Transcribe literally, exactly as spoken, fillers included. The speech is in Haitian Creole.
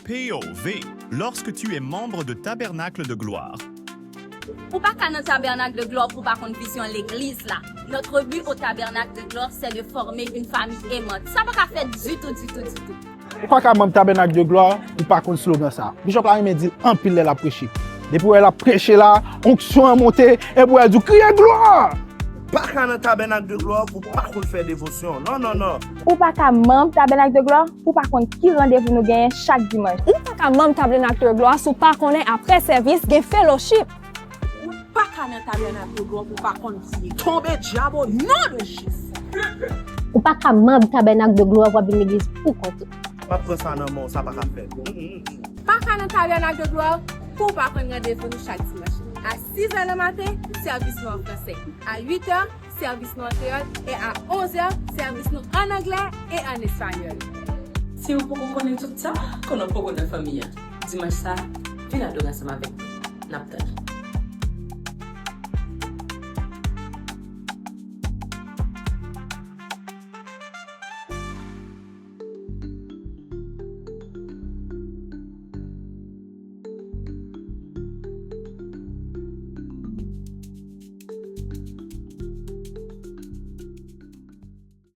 P O V, lorsque tu es membre de Tabernacle de Gloire. Ou pa ka nan Tabernacle de Gloire pou pa konn vizyon legliz la. Notre but au Tabernacle de Gloire, c'est de former une famille aimante. Sa pa ka fèt ditou, ditou, ditou. Ou pa ka manm Tabernacle de Gloire pou pa konn slogan sa. Bishop la renmen di l anpil lè l ap preche. Depi w wè l ap preche la, onksyon an monte, epi w wè l di w kriye glwa! Pa ka nan Tabernacle de Gloire pou pa konn fè devosyon. Non, non, non. Ou pa ka manm Tabernacle de Gloire pou pa konn ki randevou nou genyen chak dimanch. Ou pa ka manm Tabernacle de Gloire si w pa konnen apre sèvis gen fellowship. Ou pa ka nan Tabernacle de Gloire pou pa konn priye. Tonbe dyab o non de Jezi. Ou pa ka manm Tabernacle de Gloire pou w ap vin legliz pou kont ou. M ap pran sa nan men w, sa pa ka fèt. Pa ka nan Tabernacle de Gloire pou w pa konn randevou nou chak dimanch. A sis è nan maten, sèvis nou an fransè. A uit è, sèvis nou an kreyòl. E a onz è, sèvis nou an anglè e an espanyòl. Si w poko konnen tout sa, konnen w poko nan fanmi an. Dimanch sa, vin adore ansanm avèk nou. N ap tann ou.